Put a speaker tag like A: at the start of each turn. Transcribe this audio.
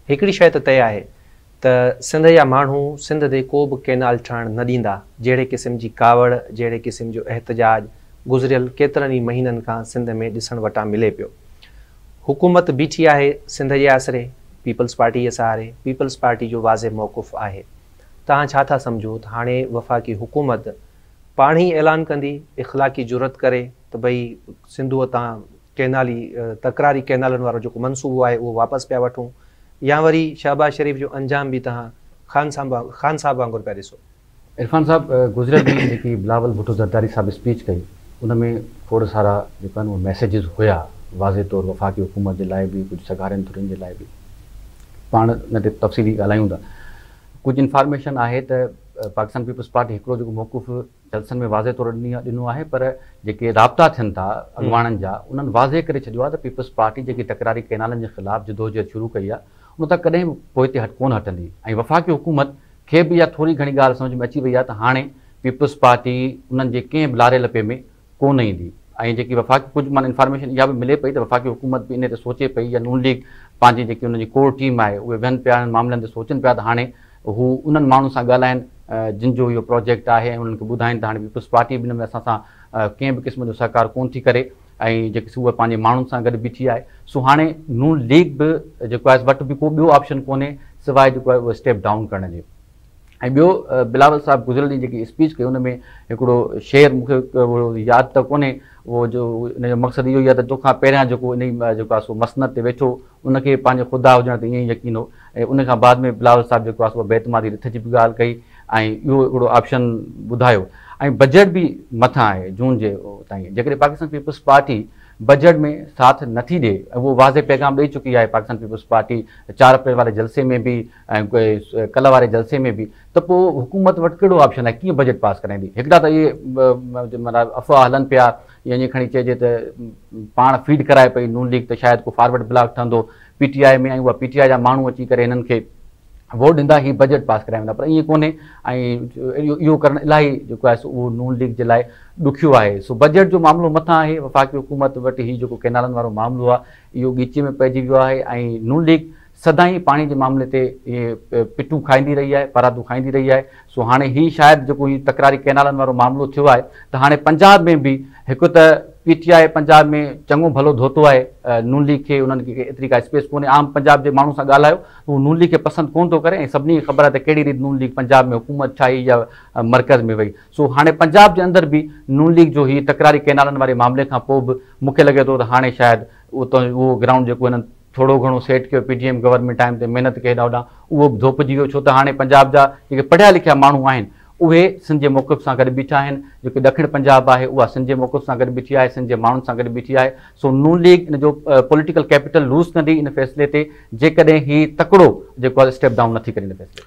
A: هڪڙي شيء ته طئي آهي ته سنڌ جا ماڻهو سنڌ تي ڪو به ڪينال ٺهڻ نه ڏيندا، جهڙي قسم جي ڪاوڙ، جهڙي قسم جو احتجاج گذريل ڪيترن ئي مهينن کان سنڌ ۾ ڏسڻ وٽان ملي پيو. حڪومت بيٺي آهي سنڌ جي آسري، پيپلز پارٽي جي سهاري، پيپلز پارٽي جو واضح موقف آهي. توهان ڇا ٿا سمجهو ته هاڻي وفاقي حڪومت پاڻ ئي اعلان ڪندي، اخلاقي جرئت ڪري ته ڀئي سنڌوء تان ڪينالي تڪراري ڪينالن وارو جيڪو منصوبو آهي اهو واپس پيا وٺون يا وري شهباز شريف جو انجام به توهان خان صاحب خان صاحب وانگر پيا ڏسو.
B: عرفان صاحب گذريل ڏينهن جيڪي بلاول ڀٽو زرداري صاحب اسپيچ ڪئي ان ۾ کوڙ سارا جيڪو آهن اهي ميسيجز هيا واضح طور وفاقي حڪومت جي لاء به ڪجهه سگهارين ڌرين جي لاء به پاڻ ان تي تفصيلي ڳالهايون ٿا ڪجهه انفارميشن آهي ته پاڪستان پيپلز پارٽي هڪڙو جيڪو موقف جلسن ۾ واضح طور ڏنو آهي پر جيڪي رابطا ٿين ٿا اڳواڻن جا انهن واضح ڪري ڇڏيو آهي ته پيپلز پارٽي جيڪي تڪراري ڪئنالن جي خلاف جدوجهد شروع ڪئي آهي ان تان ڪڏهن به پوئتي هٽ ڪونه هٽندي ۽ وفاقي حڪومت کي به اها ٿوري گهڻي ڳالهه سمجهه ۾ اچي وئي آهي ته هاڻي پيپلز پارٽي انهن جي ڪنهن به لاري لپي ۾ ڪونه ايندي ۽ جيڪي وفاقي ڪجهه معنيٰ انفارميشن اها به ملي پئي ته وفاقي حڪومت به انهي تي سوچي پئي يا نون ليگ پنهنجي جيڪي انهن جي ڪور ٽيم آهي اهي ويهن پيا انهن معاملن تي سوچن پيا ته هاڻي هو انهن ماڻهن سان ڳالهائين جن جو اهو پراجيڪٽ آهي ۽ انهن کي ٻڌائين ته هاڻي پيپلز پارٽي به ان ۾ اسان سان ڪنهن به قسم جو سهڪار ڪونه ٿي ڪري ۽ جيڪي سو اها پنهنجي ماڻهن سان گڏ بيٺي آهي سو هاڻي نون ليگ به جيڪو آهي وٽ به ڪو ٻيو آپشن ڪونهي سواء جيڪو آهي اهو اسٽيپ ڊائون ڪرڻ جي. ۽ ٻيو بلاول صاحب گذريل ڏينهن جيڪي اسپيچ ڪئي ان ۾ هڪڙو شعر مون کي ياد ته ڪونهي اهو جو ان جو مقصد اهو ئي آهي ته توکان پهريان جيڪو ان جيڪو آهي سو مسند تي ويٺو ان کي پنهنجي خدا هجڻ تي ائين ئي يقين هو ۽ ان کان بعد ۾ بلاول صاحب جيڪو آهي سو بي اعتمادي رٿ جي به ڳالهه ڪئي ۽ اهو هڪڙو آپشن ٻڌايو ۽ بجيٽ به مٿان آهي جون جي تائين جيڪڏهن پاڪستان پيپلز پارٽي بجيٽ ۾ ساٿ نٿي ڏي ۽ اهو واضح پيغام ڏئي چڪي آهي پاڪستان پيپلز پارٽي 4 اپريل واري جلسي ۾ به ۽ ڪلهه واري جلسي ۾ به ته پوء حڪومت وٽ ڪهڙو آپشن آهي ڪيئن بجيٽ پاس ڪرائيندي هڪڙا ته اهي معنيٰ افواهه هلن پيا يا ائين کڻي چئجي ته پاڻ فيڊ ڪرائي پئي نون ليگ ته شايد ڪو فارورڊ بلاڪ ٺهندو پي ٽي آء ۾ ۽ اها پي ٽي آء جا ماڻهو اچي ڪري هنن کي ووٽ ڏيندا هي بجيٽ پاس ڪرائي ويندا پر ائين ڪونهي ۽ اهو ڪرڻ الاهي جيڪو آهي سو اهو نون ليگ جي لاء ڏکيو آهي سو بجيٽ جو معاملو مٿان آهي وفاقي حڪومت وٽ هي جيڪو ڪينالن وارو معاملو آهي اهو ڳيچي ۾ پئجي ويو آهي ۽ نون ليگ سدائين پاڻي جي معاملي تي اهي پٽون کائيندي رهي آهي، پاراتون کائيندي رهي آهي، سو هاڻي هي شايد جيڪو هي تڪراري ڪئنالن وارو معاملو ٿيو آهي ته هاڻي پنجاب ۾ به هڪ ته پي ٽي آء پنجاب ۾ چڱو ڀلو ڌوتو آهي نون ليگ کي انهن کي ايتري ڪا اسپيس ڪونهي عام پنجاب جي ماڻهن سان ڳالهايو ته هو نون ليگ کي پسند ڪونه ٿو ڪري ۽ سڀني کي خبر آهي ته ڪهڙي ريت نون ليگ پنجاب ۾ حڪومت ٺاهي يا مرڪز ۾ وئي سو هاڻي پنجاب جي اندر به نون ليگ جو هي تڪراري ڪئنالن واري معاملي کان پوء به مون کي لڳي ٿو ته هاڻي شايد اهو گرائونڊ جيڪو هنن ٿورو گهڻو سيٽ ڪيو P D M government time تي محنت ڪئي هيڏانهن هوڏانهن اهو به ڌوپجي ويو ڇو ته هاڻي پنجاب جا جيڪي پڙهيا لکيا ماڻهو آهن اهي سنڌ جي موقف سان گڏ بيٺا آهن جيڪي ڏکڻ پنجاب آهي اها سنڌ جي موقف سان گڏ بيٺي آهي سنڌ جي ماڻهن سان گڏ بيٺي آهي سو نون ليگ ان جو پوليٽيڪل ڪيپيٽل لوز ڪندي ان فيصلي تي جيڪڏهن هي تڪڙو جيڪو آهي اسٽيپ ڊائون نٿي ڪري ان فيصلي تي.